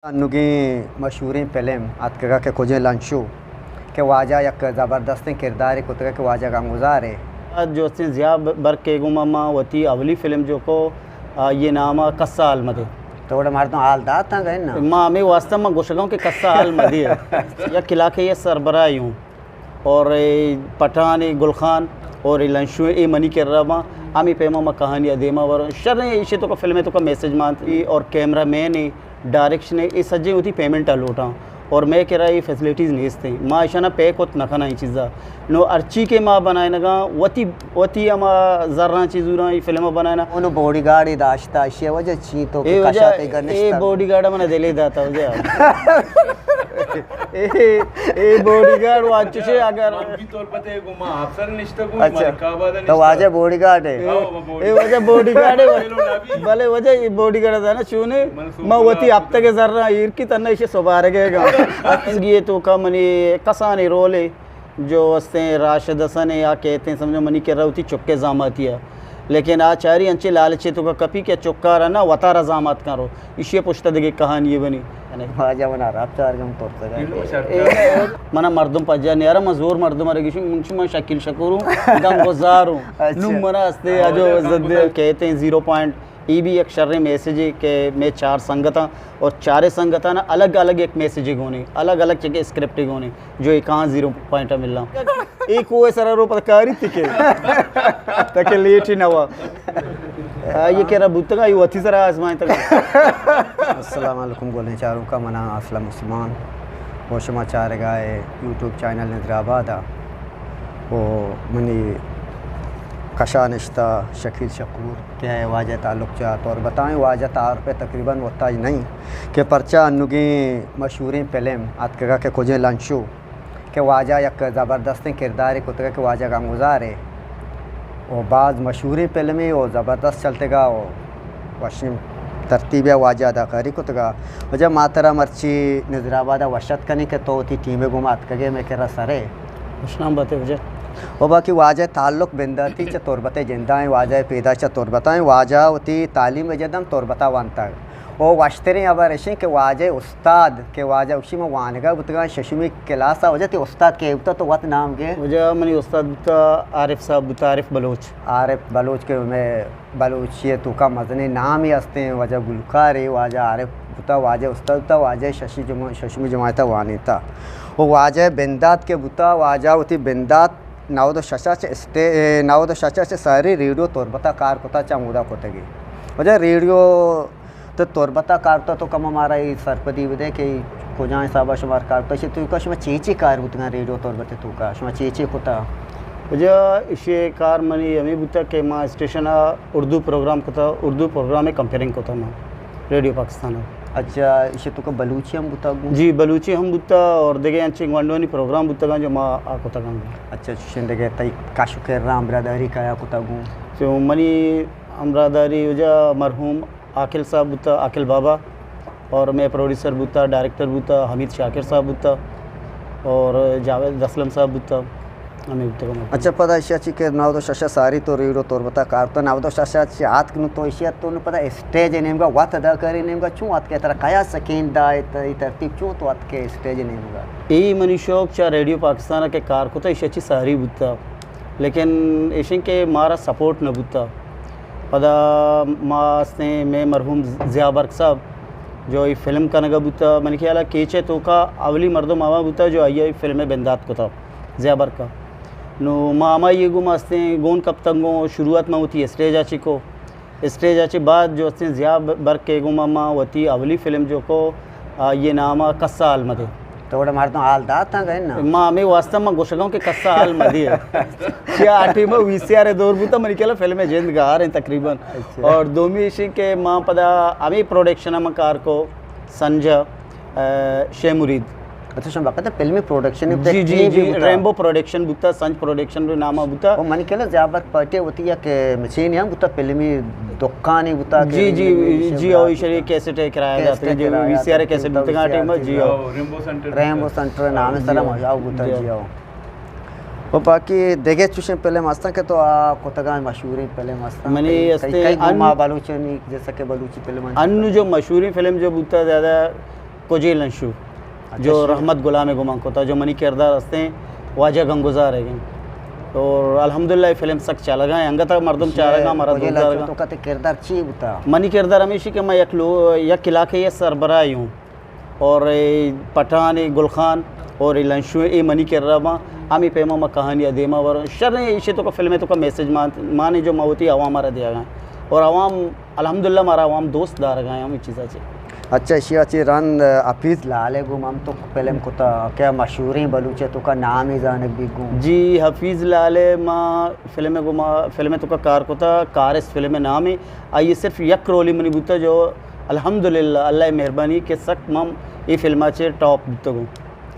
انوگیں مشہوریں فلم اتکگا کہ کجیں لنچو کہ واجہ یک زبردستیں کردارے کتگا کہ واجہ غمگزارے۔ جو استیں ضیاء برک ءِ گوما ما وتی اولی فلم جو کو، آئی ءِ نام ءَ کسا حال مدے۔ تو وڑا مردم حال داتاں گئے نا؟ ما ہمے واسطہ ما گوشگاں کہ کسا حال مدے۔ یک علاقے ءِ سربراہی ہوں۔ اور اے پٹھان، اے گل خان اور اے لنشو، اے منی کرا باں۔ ہمے پیما ما کہانی ءَ دیما بروں۔ شریں ایشی توکا فلم ءِ توکا میسج مانت اور کیمرہ مین ءِ، ڈائریکشن ءِ، اے سجیں وتی پیمنٹ ءَ لوٹاں اور مئے کرا اے فیسلٹیز نیست ایں۔ ما ایشانا پے کت نہ کناں اے چیزا۔ نو ہرچی کہ ما بنائینگاں وتی، وتی ہما زراں چی زوراں اے فلم ءَ بنائیناں۔ انو باڈی گارڈ ءَ داشتا، ایشی وجہ چی تو اے کہ وجہ، کشا تئی گا اے نشتا؟ باڈی گارڈ ءَ منا دلے داتا وجہ۔ اے، اے باڈی گارڈ و انچوشے اگر مربی تربت ءِ گوما آفسر نشتگ اوں، اچھا۔ ملک آباد ءَ تو نشتگ۔ واجہ باڈی گارڈ ئے؟ ہاں، ما باڈی، اے واجہ باڈی گارڈ ئے۔ بلے واجہ اے باڈی گارڈ ءَ زانا چونے؟ منصور ما وتی اللہ۔ ہفتگ ءِ زراں ایر کی تنا ایشی سبارگ ءِ گا۔ انگی توکا منی کسانیں رولے جو استیں راشد حسن ءِ یا کہتے ہیں سمجھو منی کرا وتی چکے زاماتی ءَ۔ لیکن آ چاری انچیں لالچے توکا کپی کہ چکارا نہ وتارا زامات کن رو۔ ایشی ءِ پشت ءَ دگہ کہانی بنی۔ واجہ منا رب چارگم ترسگا۔ منا مردم پجا نیارا، من زور مردم ءَ را گشوں، من شکیل شکور اوں، غمگزار اوں۔ اچھا۔ نوں منا استے اجو عزت دے۔ کہتے ہیں زیرو پوائنٹ، اے بھی یک شریں میسجے کہ مئے چار سنگتاں اور چارے سنگتاں نا الگ الگ یک میسجے گونے، الگ الگ چکے اسکرپٹے گونے۔ جو اے کہاں زیرو پوائنٹ ءَ ملاں۔ اے کوہ ءِ سرا رو پدا کاری تکے۔ تاکہ لیٹ ہی نہ ہوا۔ آئی ءِ کرا بوتگا، اے وتی سرا آزمائینتگا۔ السلام علیکم گلیں چاروکاں، منا اسلم عثمان و شما چارگا اے یوٹیوب چینل نظر آباد ءَ۔ و منی کشا نشتہ شکیل شکور کہ اے واجہ تعلق چہ تربت ءَ ایں، واجہ تعارف ءِ تقریباً محتاج نہ ایں کہ پرچا انوگیں مشہوریں فلم اتکگا کہ کجیں لنچو کہ واجہ یک زبردستیں کردارے کتگا کہ واجہ غمگزارے و باز مشہوریں فلمے و زبردست چلتگا و وشیں ترتیبے ءَ واجہ اداکاری کتگا۔ واجہ ما ترا مرچی نظر آباد ءَ وش اتک کنیں کہ تو وتی ٹیم ءِ گوما اتکگے مئے کرا سرے۔ وشنام باتے واجہ۔ و باقی واجہ تعلق بنداتی چہ تربت ءِ جندا ایں، واجہ ءِ پیدائش چہ تربت ءَ ایں، واجہ وتی تعلیم ءِ جند ہم تربت ءَ وانتگ۔ و وشتریں ہبر اش انت کہ واجہ ءِ استاد کہ واجہ گوشی من وانگا بوتگاں ششمی کلاس ءَ، واجہ تئی استاد کئے بوتا تو وت نام گے؟ واجہ منی استاد بوتا عارف صاحب بوتا، عارف بلوچ۔ عارف بلوچ کہ مئے بلوچی ءِ توکا مزنیں نامے ہستیں، واجہ گلوکارے، واجہ عارف بوتا، واجہ استاد بوتا، واجہ ششی جما-، ششمی جماعت ءَ وانینتا۔ و واجہ بندات کہ بوتا، واجہ وتی بندات نود و شش ءَ چہ اسٹے-، اے، نود و شش ءَ چہ ساری ریڈیو تربت ءَ کار کتا، چہ ہمودا کتگی۔ واجہ ریڈیو تو تربت ءَ کار کتا، تو کم مارا اے سرپدی بدے کہ کجا حساب ءَ شما کار کتا، اشی توکا شما چی چی کار بوتگاں ریڈیو تربت ءِ توکا، شما چی چی کتا؟ واجہ اشی کار منی ہمے بوتا کہ ما اسٹیشن ءَ اردو پروگرام کتا، اردو پروگرام ءِ کمپیئرنگ کتا ما ریڈیو پاکستان ءَ۔ اچھا، اشی توکا بلوچی ہم بوتا گوں؟ جی، بلوچی ہم بوتا اور دگہ انچیں گونڈوانی پروگرام بوتگاں جو ما آ کتگاں۔ اچھا، چوشیں دگہ تئی کش و کرا ہمراہداری کیا کتا گوں؟ تو منی ہمراہداری واجہ مرحوم عاقل صاحب بوتا، عاقل بابا، اور مئے پروڈیوسر بوتا، ڈائریکٹر بوتا، حمید شاکر صاحب بوتا، اور جاوید اسلم صاحب بوتا، ہمے بوتگاں۔ اچھا، پدا اشی ءَ چی کہ نود و شش ءَ ساری تو ریڈیو تربت ءَ کار کتا، نود و شش ءَ چی آتک نوں تو اشی ءَ تو نوں پدا اسٹیج ءِ نیمگا وت اداکاری نیمگا چون آتکے، ترا کیا سکین دا، اے ت-، اے ترتیب چون تو آتکے اسٹیج ءِ نیمگا؟ اے منی شوق چہ ریڈیو پاکستان ءَ کہ کار کتا، اشی ءَ چی ساری بوتا، لیکن ایشیں کہ مارا سپورٹ نہ بوتا۔ پدا ما استیں مئے مرحوم ضیاء برک صاحب جو اے فلم کنگا بوتا، منی خیالا کیچ ءِ توکا اولی مردم ہما بوتا جو آئی ءَ اے فلم ءِ بندات کتا، ضیاء برک ءَ۔ نو ما ہمائی ءِ گوما استیں گون کپتگوں، شروعات ما وتی اسٹیج ءَ چی کو، اسٹیج ءَ چی بعد جو استیں ضیاء برک ءِ گوما ما وتی اولی فلم جو کو، آئی ءِ نام ءَ کسا حال مدے۔ تو وڑا مردم حال داتاں گئے نا؟ ما ہمے واسطہ ما گوشگاں کہ کسا حال مدے۔ کہ آ ٹائم ءَ وی سی آر ءِ دور بوتا، منی خیال ءَ فلم ءِ جند گار ایں تقریباً۔ اچھا۔ اور دومی ایشی کہ ما پدا ہمے پروڈکشن ءَ ما کار کو، سنجا، آ، شے مرید۔ اچھا، شما باقاعدہ فلمی پروڈکشن ءِ جی، جی، ترتیب جی، بوتا؟ ریمبو پروڈکشن بوتا، سنج پروڈکشن ءِ نام ءَ بوتا۔ او منی خیال ءَ ضیاء برک پارٹی ءِ وتی یک مشین ہم بوتا، فلمی دکانے بوتا کہ جی، جی، فلمی جی، او ایشی ءَ کرایہ کیسٹ داتگ، کرایہ وی سی آر داتگ، کیسٹ بوتگ آ ٹائم ءَ، جی، او۔ ریمبو سینٹر۔ ریمبو سینٹر نام ءِ سرا جی، او۔ مجاو بوتا، جی، جی، او۔ او باقی دگہ چوشیں فلم ہستاں کہ تو آ کتگاں، مشہوریں فلم ہستاں؟ منی کئی، ہستے کئی گوں ان-، ما بلوچانی، جیسا کہ بلوچی فلم انت۔ انو جو مشہوریں فلم جو بوتا زیادہ کجیل انشو، اچھا، جو شی- رحمت غلام ء گمان کتا، جو منی کردار ہستیں واجہ گنگزار ہے۔ اور الحمدللہ یہ فلم سک چلگا ہے، انگتا مردم چارگا، مارا دوست دارگا۔ تو کتے کردار چی بوتا؟ منی کردار ہمیشی کہ میں یک لو-، یک علاقے یہ سربراہی ہوں۔ اور اے پٹھان، اے گل خان اور اے لنشو، اے منی کرا باں۔ ہمیں پیما ما کہانی ء دیما ور شر ایشی تو کا فلم تو کا میسج مان-، مانے جو ما وتی عوام را دیا گا۔ اور عوام الحمدللہ مارا عوام دوست دارگا ہیں ہمیں چیزا چے۔ اچھا، ایشی ء چی رند حفیظ لال ء گوں ہم تو فلم کتا، کیا مشہوریں بلوچ ء تو کا نام ہی زانگ بھی گوں؟ جی، حفیظ لال ء ما فلم ء گوں ما فلم ء تو کا کار کتا، کارست فلم ء نام ہے۔ آئیے صرف یک رولی منی بوتا جو الحمدللہ اللہ ء مہربانی کہ سک من اے فلم ء چے ٹاپ بوتگوں۔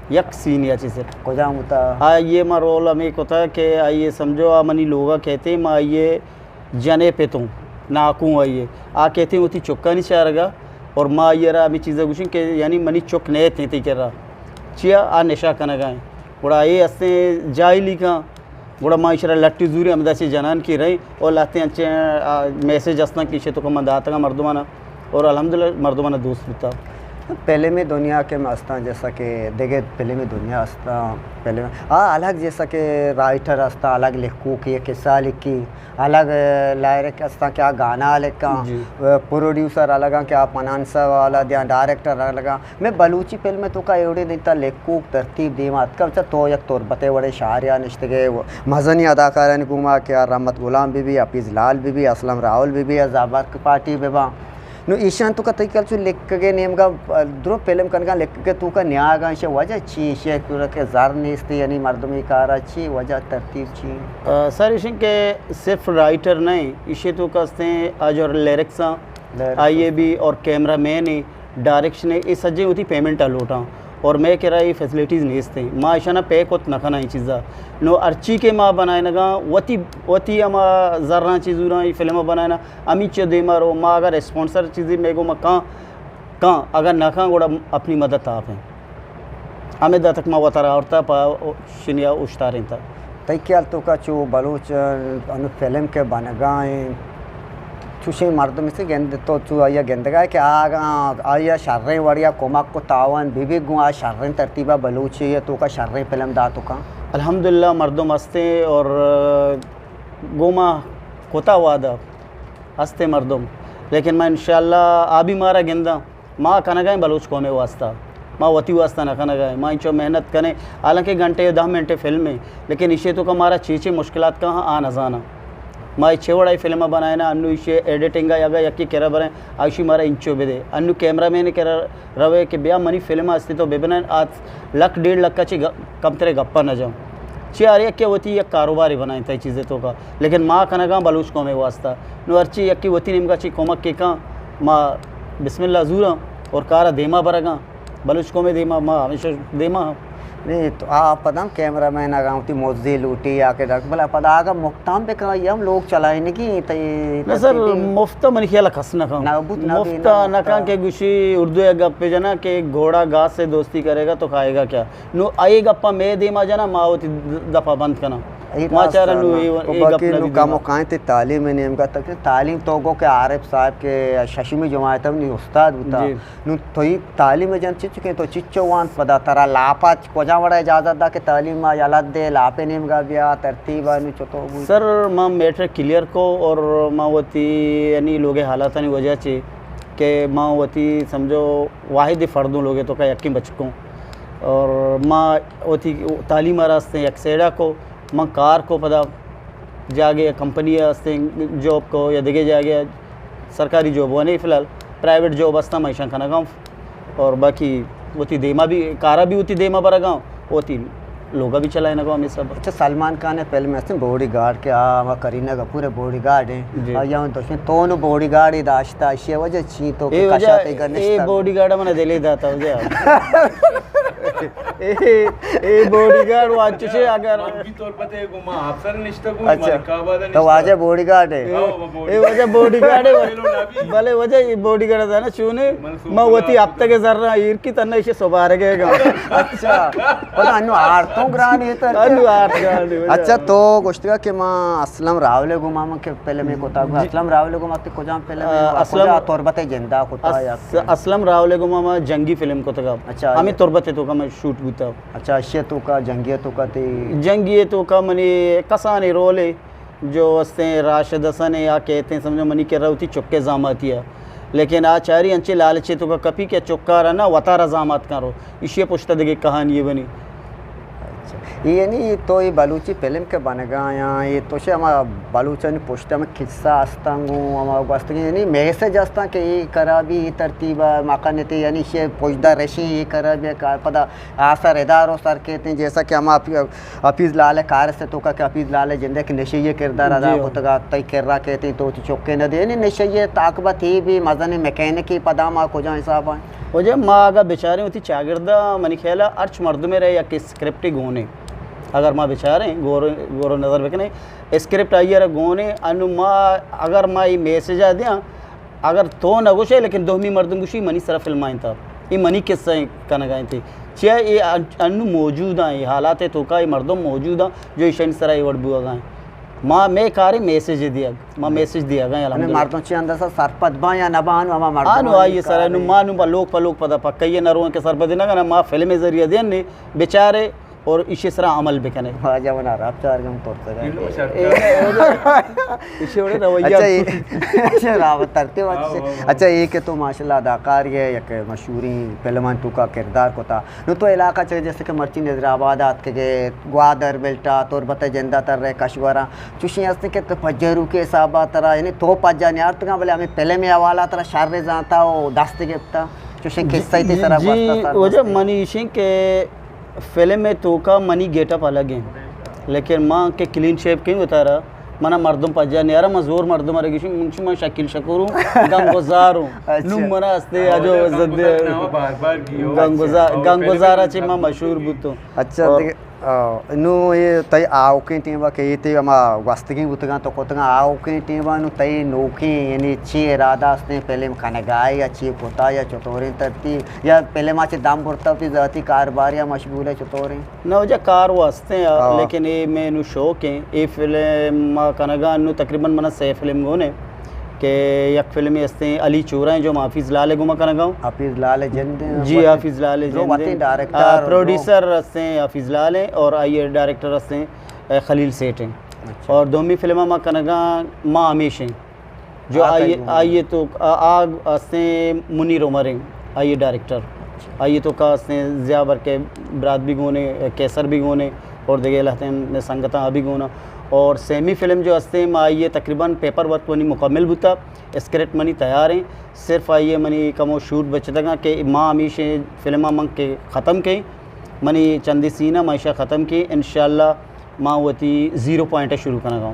یک سین یا چے صرف۔ کجام بوتا؟ آئیے ما رول ہمیں کتا کہ آئیے سمجھو آ منی لوگا کہتے ما آئیے جنے پتوں، ناکوں آئیے۔ آ کہتے وتی چکانی چارگا اور ما آئی را ہمیں چیزا گوشیں کہ یعنی منی چک نئے تیں تئی کرا۔ چیا آ نشہ کنگا ہیں۔ گڑا اے ہستیں جاہلی کاں، گڑا ما ایشرا لٹی زوری ہمدا چے جنان کی رہی اور لہتے انچے، آ، میسج ہستاں کہ ایشی تو کہ من داتگا مردمانا اور الحمدللہ مردمانا دوست بوتا۔ فلمی دنیا کہ ما ہستاں جیسا کہ دگہ فلمی دنیا ہستاں، فلم، آ، الگ جیسا کہ رائٹر ہستاں، الگ لکھوک یہ قصہ لکھی، الگ، اے، لائرک ہستاں کہ آ گانا لکھاں، جی۔ اے، پروڈیوسر الگاں کہ آ فنانس والا دیاں، ڈائریکٹر الگاں۔ میں بلوچی فلم تو کا ایوڑے دیتا لکھوک ترتیب دیما اتکا، بچا تو یک تربتے وڑے شاعریا نشتگے، مزنی اداکارانی گوما کہ آ رحمت غلام بی بی، حفیظ لال بی بی، اسلم راہول بی بی، زابرک پارٹی بی باں۔ نو ایشان تو کا تئی کل چو لکھگے نیمگا، درو فلم کنگا لکھگے تو کا نیاگا ایشی وجہ چی؟ ایشی کہ زر نیستی یعنی مردمی کارا چی وجہ ترتیب چی؟ آ، سر ایشن کہ صرف رائٹر نہیں، ایشی تو کا ہستیں آج اور لیرکس ہیں، لیرکس آئی اے بھی اور کیمرہ مین ہے، ڈائریکشن ہے، یہ سجے ہوتی پیمنٹ لوٹاں اور میں کرا یہ فیسلٹیز نیست ہیں، ما ایشانا پے کت نہ کنا یہ چیزا۔ نو ارچی کے ما بنائے نگا وتی، وتی ہما زراں چیزوراں یہ فلم بنائے نا، ہمینچو دیما رو، ما اگر اسپانسر چیزے میگو ما کاں، کاں، اگر نہ کاں گڑا اپنی مدد آپ ہیں۔ ہمیں داتک ما وتارا آورتا پا شنیا اشتارینتا۔ تئی خیال تو کا چو بلوچ انو فلم کے بنگا ہیں، چوشیں مردم سے گند تو چو آیا گندگا ہے کہ آگا آیا شریں وڑیا کمک کو تعاون بی بی گوں آ شریں ترتیبا بلوچی ہے تو کا شریں فلم داتو کا؟ الحمدللہ مردم ہستے اور گوما کتا وعدہ ہستے مردم، لیکن ما انشاءاللہ آ بھی مارا گنداں، ما کنگا ہیں بلوچ قوم واسطہ، ما وتی واسطہ نہ کنگا ہیں، ما انچو محنت کنے، حالانکہ گھنٹے دہ منٹ فلم ہے، لیکن ایشی تو کا مارا چی چی مشکلات کا آ نزانا۔ ما چے وڑا فلم بنائے نا، انو ایشی ایڈیٹنگ یا اگا یکی کرا بریں، آشی مارا انچو بدے، انو کیمرہ مین کرا روے کہ بیا منی فلم ہستی تو ببنائیں، آ لکھ ڈیڑھ لکھ چی گ-، کمترے گپا نہ جاؤں۔ چی ہر یک وتی یک کاروباری بنائیں تئی چیزے تو کا، لیکن ما کنگاں بلوچ قوم واسطہ۔ نو ہرچی یکی وتی نیمگا چی کمک کے کاں، ما بسم اللہ زوراں اور کارا دیما برگاں۔ بلوچ قوم دیما ما ہمیشہ دیما ہاں۔ نہیں تو آ پدم کیمرہ مین اگاں وتی موزی لوٹی یا کہ ڈاک بلا پدا آگا مفتام بکا، یہ ہم لوگ چلائیں نگی تئی نہ سر، مفت منی خیال کس نہ کن۔ نہ بوت نہ مفت نہ کن کہ گوشی اردو یک گپ جنا کہ گھوڑا گھاس سے دوستی کرے گا تو کھائے گا کیا؟ نو اے گپا مے دیما جنا ما وتی دپا بند کنا۔ ما چارا نو اے گپ نہ کم کائیں تے تعلیم نیمگا تک تعلیم تو گو کہ عارف صاحب کے ششمی جماعت ہم نی استاد بوتا۔ جی۔ نو توی تعلیم جن چچکیں تو چچو وانت پدا ترا لاپا کجا وڑا اجازت دا کہ تعلیم ما یلت دے لاپے نیمگا بیا ترتیب نو چتو بو؟ سر ما میٹرک کلیئر کو اور ما وتی یعنی لوگے حالاتانی وجہ چے کہ ما وتی سمجھو واحد فردوں لوگے تو کا یقین بچکوں اور ما وتی تعلیم راستیں یک سیڑا کو من کار کو پدا جاگے کمپنی ہستیں جاب کو یا دگہ جاگے سرکاری جاب ونے فی الحال پرائیویٹ جاب ہستاں من ایشاں کنگا ہوں اور باقی وتی دیما بھی کارا بھی وتی دیما برگا ہوں وتی لوگا بھی چلائے نگا ہمیں سب۔ اچھا سلمان خان فلم ہستیں باڈی گارڈ کے آ کرینہ کپور باڈی گارڈ ہیں۔ جی۔ آ یہاں دوشن تو نو باڈی گارڈ ہی داشتا اشی وجہ چی تو اے وجہ کشاتے گنے اے باڈی گارڈ من دلے داتا وجہ۔ اے، اے باڈی گارڈ واچ چے اگر من بھی تربت ہے، گو ما افسر نشتہ گو اچھا۔ ملک آباد تو نشتہ۔ واجہ باڈی گارڈ ہے۔ ہاں، وہ باڈی اے واجہ باڈی گارڈ ہے۔ بلے واجہ اے باڈی گارڈ ہے نا چونے؟ منصور ما وتی اللہ ہفتہ کے ذرہ ایر کی تنہ اسے سوبارے گئے گا۔ اچھا۔ پتہ انو آرتوں گران ہے تر انو آرت گران ہے۔ اچھا، تو گوشتگا کہ ما اسلم راولے گو ما من کہ فلم کوتا گو جی۔ اسلم راولے گو ما تے کجام فلم آ، اسلم کجا تربت جندا کوتا یا اس-، اسلم راولے گو ما جنگی فلم کوتا گا۔ اچھا، ہمیں اچھا۔ تربت تو کا میں شوٹ بوتا۔ اچھا، اشی تو کا جنگی تو کا تے؟ جنگی تو کا منی کسانی رول ہے، جو استیں راشد حسن ہے یا کہتے ہیں سمجھو منی کرا ہوتی چکے زاماتی ہے۔ لیکن آ چاری انچے لالچے تو کا کپی کہ چکارا نہ وتارا زامات کرو۔ اشی پشت دگے کہانی بنی۔ اچھا۔ اے یعنی تو اے بلوچی فلم کہ بنگا یا اے تو شے ہما بلوچانی پشت ہما قصہ استاں گو ہما گوستگی یعنی میسج استاں کہ اے کرا بھی اے ترتیب مکنتے یعنی شے پشت رشی اے کرا بھی کار پدا آسر ادارو سر کیتے ہیں، جیسا کہ ہما اپی-، حفیظ لال کار سے تو کا کہ حفیظ لال جندے کہ نشے یہ کردار ادا جی ہو۔ کتگا تئی کرا کیتے ہیں تو چکے نہ دے یعنی نشے یہ طاقت ہی بھی مزن میکینکی پدا ما کجا حساب ہیں؟ واجہ ما اگاں بچاریں وتی چاگرد ء منی خیال ء ہرچ مردمے را یک اسکرپٹے گون انت۔ اگر ما بچاریں گور گور نظر بکنیں اسکرپٹ آئی ء را گون انت انو ما اگر ما اے میسج ء دیاں اگر تو نہ گوشے لیکن دومی مردم گوشی منی سرا فلم آئیں تا اے منی قصہ کنگا انت چیا اے ان-، انو موجود ہیں اے حالات توکا اے مردم موجود ہیں جو ایشانی سرا اے وڑ بوگا ہیں۔ ما مے کارے میسج دیگ، ما میسج دیگ ہیں یعنی الحمدللہ۔ مردم چی اندازہ سرپد باں یا نہ باں، ہما مردم آنو آئی سر انو ما نو با لوک پہ لوک پدا پکہ یہ نہ روئیں کہ سرپد نہ کناں، ما فلم ذریعہ دین نے بچارے اور ایشی سرا عمل بکنے۔ واجہ منا رب چار گم ترسگ ہے۔ ایشی وڑے رویہ۔ اچھا، اے، اچھا، راوت ترتیب اچھا۔ اچھا، اے کہ تو ماشاءاللہ اداکار یہ یک مشہوریں فلمان تو کا کردار کوتا۔ نو تو علاقہ چہ جیسے کہ مرچی نظر آباد آتکگے، گوادر، بلٹا، تربت، جندہ تر رہے، کشورا، چوشیں ہستیں کہ تو پجروکے حسابا ترا، یعنی تو پجا نیارتگاں، بلے ہمیں فلم حوالہ ترا شر زانتا و دست گپتا، چوشیں قصہ تے سرا جی، گوستا سر وجہ منی ایشیں کہ فلم توکا منی گیٹ اپ الگ ہیں، لیکن ماں کہ کلین شیپ کہیں وتارا، منا مردم پجا نیارا، من زور مردم ارے گشی، من چی من شکیل شکور ہوں، گنگوزار ہوں۔ اچھا۔ نو منا ہستے اجو عزت دے۔ گنگوزار، گنگوزارا چی من مشہور بوتوں۔ اچھا، اور دیگہ، آ، نو یہ تئی آوکیں ٹیم کہ یہ تئی ہما گوستگیں بوتگاں تو کتگاں آوکیں ٹیم نو تئی نوکیں یعنی چی ارادہ ہستیں فلم کنگائے یا چی کتا یا چطوریں ترتیب یا فلم آ چی دم برتا تی ذاتی کاربار یا مشغول ہے چطوریں؟ نہ، واجہ کار و ہستیں، آ، ہاں۔ لیکن اے میں نو شوق ہیں۔ اے فلم ما کنگا نو تقریباً منا سے فلم گون ہیں کہ یک فلمے ہستیں علی چورا ہیں جو ما حفیظ لال گوما کنگا ہوں۔ حفیظ لال جند ہیں، جی، وطن، حفیظ لال جو جند وطن ہیں۔ ڈائریکٹر، آ، جو پروڈیوسر ہستیں حفیظ لال ہیں اور آئیے ڈائریکٹر ہستیں، اے، خلیل سیٹھ ہیں۔ اچھا۔ اور دومی فلم ما کنگا ما ہمیش ہیں۔ جو آ آئی، تئی گون۔ آئی تو، آ، آ ہستیں منیر عمر ہیں، آئی ڈائریکٹر۔ آئی تو کا ہستیں ضیاء برکے برات بھی گونے، قیصر بھی گونے، اور دیگہ لہتے میں سنگتاں بھی گونا۔ اور سیمی فلم جو ہستیں، ما آئی تقریباً پیپر ورک منی مکمل بوتا، اسکرپٹ منی تیار ہیں، صرف آئی منی کمو شوٹ بچتگاں کہ ما ہمیشہ فلم من کے ختم کہیں، منی چندی سین ما ایشا ختم کہیں، انشاءاللہ ما وتی زیرو پوائنٹ ء شروع کنگا ہوں۔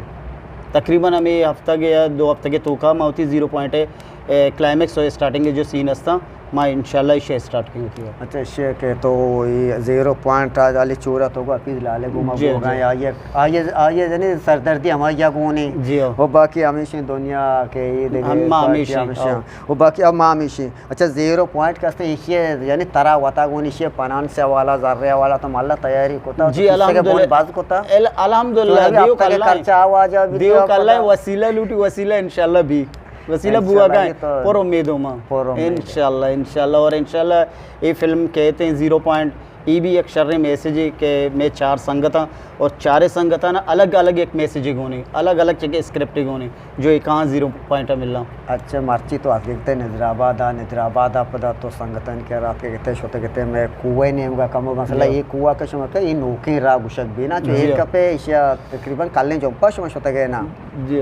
تقریباً ہمے ہفتگ یا دو ہفتگ ء توکا ما وتی زیرو پوائنٹ ء، اے، کلائمیکس اور اسٹارٹنگ ء جو سین ہستاں، ما انشاءاللہ ایشی اسٹارٹ کنیں وتی۔ اچھا، ایشی کہ تو اے زیرو پوائنٹ آ علی چورا تو گو حفیظ لالے گوما جی، گوگا جی۔ آئیے، آئیے، آئیے یعنی سردردی ہمائی گونی۔ جی ہاں۔ و باقی ہمیشہ دنیا کے یہ دیگه ہم ما پارٹی ہمیشہ، ہمیشہ۔ ہاں۔ و باقی اب ما ہمیشہ اچھا، زیرو پوائنٹ کہ ہستیں ایشی ء، یعنی ترا وتا گون ایشی ء فنانس حوالہ، زر حوالہ تو ملا تیاری کتا، جی، تو کسے کے الحمدللہ۔ بون باز کتا؟ ال-، الحمدللہ، تو ابھی دیو اب تک کلا ہے۔ خرچہ آواز ابھی دیو دیو کلا ہے، کتا۔ وسیلہ لوٹی، وسیلہ انشاءاللہ بھی۔ وسیلہ انشاءاللہ بوگا یہ ہے، تو پر امید ہوں ما۔ پر امید ہے۔ انشاءاللہ، انشاءاللہ، اور انشاءاللہ یہ فلم کہتے ہیں زیرو پوائنٹ، ای بھی یک شریں میسجے کہ مئے چار سنگتاں اور چارے سنگتاں نا الگ الگ یک میسجے گونے، الگ الگ چکے اسکرپٹے گونے، جو ایکاں زیرو پوائنٹ ملاں۔ اچھا، مرچی تو اتکگتے نظر آباد آ، نظر آباد آ پدا تو سنگتاں کہ رات کے گتے شتے گتے مئے کوہ نیمگا کمو مسئلہ جی۔ یہ کوہ کہ شما کہ یہ نوکیں راہ گشک بینا، چو جی۔ ایک کپے ایشیا تقریباً کلیں جمپا شما شتے گئے نا؟ جی۔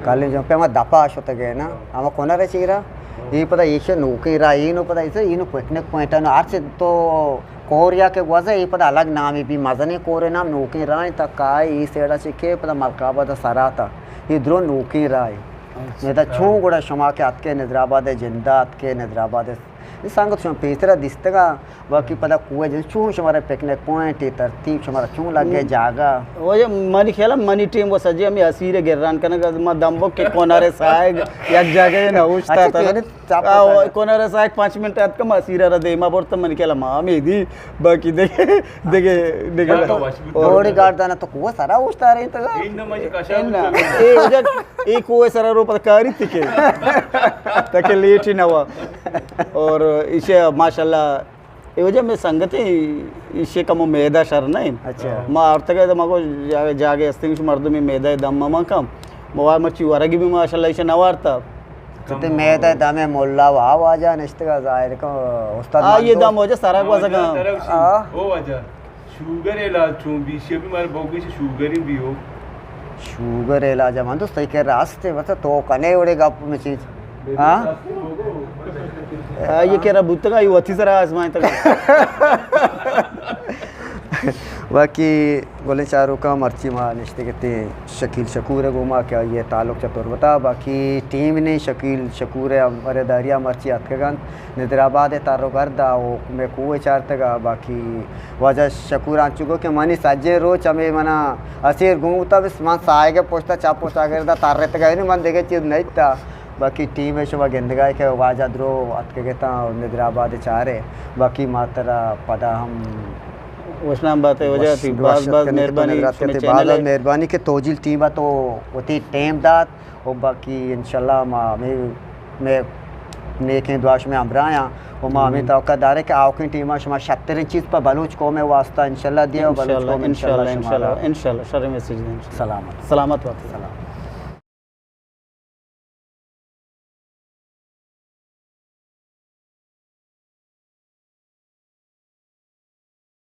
کلیں جمپے ہما دپا شتے گئے نا؟ ہما کنر چیرا؟ یہ پدا ایشیا نوکیں راہ، یہ نو پدا ایسے، یہ نو پکنک پوائنٹ نو، ہر چی تو کوریا کہ گوزے، اے پدا الگ نامے بی، مزنیں کورے نام نوکیں راہیں تا کائے، اے سیڑا چکے پدا ملک آباد سرا تا، اے درو نوکیں راہے۔ اچھا۔ ندا چون گڑا شما کہ اتکے نظر آباد جندا اتکے نظر آباد اے سنگت شما پیسرا دیستگا، باقی پدا کوہ جن چون شمارا پکنک پوائنٹ، اے ترتیب شمارا چون لگے، جاگہ؟ واجہ منی خیال منی ٹیم و سجے ہمیں اسیر گران کنگ، ما دمبک کے کنارے سائے یک جاگہ نہ اوشتا اچھا، تھا۔ چیزیں چاپ آ، ہوتا ہے۔ کنارے سائے پانچ منٹ اتکم اسیر را دیما برتا منی خیال ما ہمیں دی، باقی دیگه، دیگه، دیگه۔ گوڑی گارڈ دانا تو کوہ سرا اوشتا رہی تو؟ اے وجہ، اے کوہ سرا رو پتہ کاری تکے۔ تاکہ لیٹ ہی نہ ہوا۔ اور اسے ماشاءاللہ، اے وجہ میں سنگتے، اسے کمو میدہ شر نہیں۔ اچھا۔ ما آرتگا تو مگو جا-، جاگے استنگش مردمی میدہ دم ما کم۔ موار مرچی ورگی بھی ماشاءاللہ اسے نہ وارتا۔ تو تے میدہ دم مولا وا واجہ نشتگا ظاہر کو استاد آ، یہ مندو۔ دم واجہ سرا کو سکا۔ آ۔ او واجہ۔ شوگر علاج چون بی؟ شی بھی مارے بوگی سے شوگر ہی بھی ہو۔ شوگر علاج من تو صحیح کر راست ہے، مطلب تو کنے اوڑے گپ میں چیز۔ ہاں؟ آ، یہ کہہ رہا بوتگا، یہ وتی سرا آزمائیں تک۔ باقی گلیں چاروکاں مرچی ما نشتے کتے شکیل شکور ہے گوما کہ یہ تعلق چہ تربتا، باقی ٹیم نے شکیل شکور ہے، امر داریا مرچی اتکگن۔ نظر آباد ء تر و گرد ء و مئے کوہ ء چارتگ ء باقی واجہ شکور انچو گو کہ منی سجیں روچ ہمے منا اسیر گون بوتا، بس من ساہگ ء پشت ء چپ و چاگرد ء ترتگ ء، یعنی من دگہ چیز نہ دیتا۔ باقی ٹیم ء شما گندگا کہ واجہ درو اتکگ اتاں و نظر آباد ء چارے، باقی ما ترا پدا ہم وشنام بات ء وجہ وش-، تھی۔ باز وش باز اتکنے کہ تو مہربانی نظر آتے شمے تھی۔ باز چینل باز ء۔ مہربانی کہ توجیل ٹیم ء تو وتی ٹیم دات۔ و باقی انشاءاللہ ما ہمے، مئے نیکیں دعا شمئے ہمراہ آں و ما ہمے توقع داریں کہ آوکیں ٹیماں شما شتریں چیز پہ بلوچ قوم ء واسطہ انشاءاللہ دیا و بلوچ انشاءاللہ، قوم انشاءاللہ انشاءاللہ، شمارا انشاءاللہ، انشاءاللہ، شریں میسج دیں انشاءاللہ۔ سلامت۔ سلامت بات۔ سلام۔